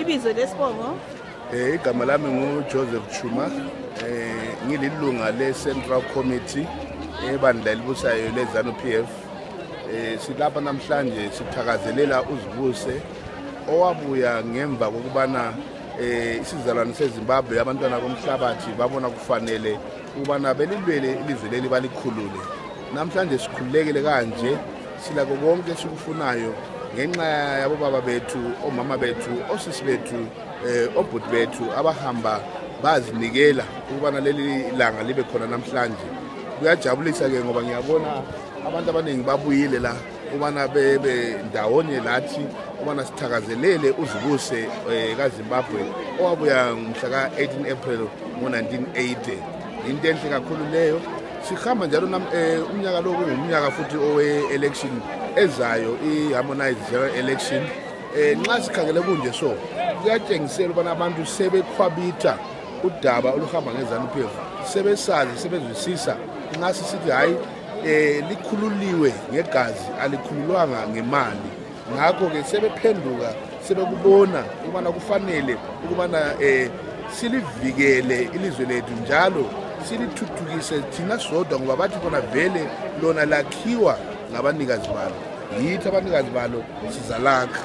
Ibizo lesibongo? Igama lami nguJoseph Tshuma. Ngililunga le-Central Committee ebandla elibusayo leZanu PF. Silapha namhlanje sithakazelela uZibuse owabuya ngemva kokubana isizalwane seZimbabwe abantwana bomhlabathi babona kufanele ukubana belilwele ilizwe leli balikhulule. Namhlanje sikhululekile kanje silako konke sikufunayo ngenxa yabo baba bethu, omama bethu, osisi bethu, obhuti bethu abahamba bazinikela ukubana leli langa libe khona namhlanje. Kuyajabulisa ke ngoba ngiyabona abantu abaningi babuyile la ubana bebe ndawonye lathi ubana sithakazelele uZibuse kaZimbabwe owabuya ngomhla ka-18 April ngo-1980. Into enhle kakhulu leyo. Sihamba njalo umnyaka lo kungumnyaka futhi owe-election ezayo, i-harmonized general election. Nxa sikhangele kunje so kuyatshengisela ubana abantu sebekhwabitha udaba oluhamba ngeZanu PF, sebesazi, sebezwisisa nxa sisithi hayi likhululiwe ngegazi alikhululwanga ngemali. Ngakho-ke sebephenduka, sebekubona ukubana kufanele ukubana silivikele ilizwe lethu njalo silithuthukise thina sodwa ngoba bathi khona vele lona lakhiwa ngabanikazi balo. Yithi abanikazi balo sizalakha.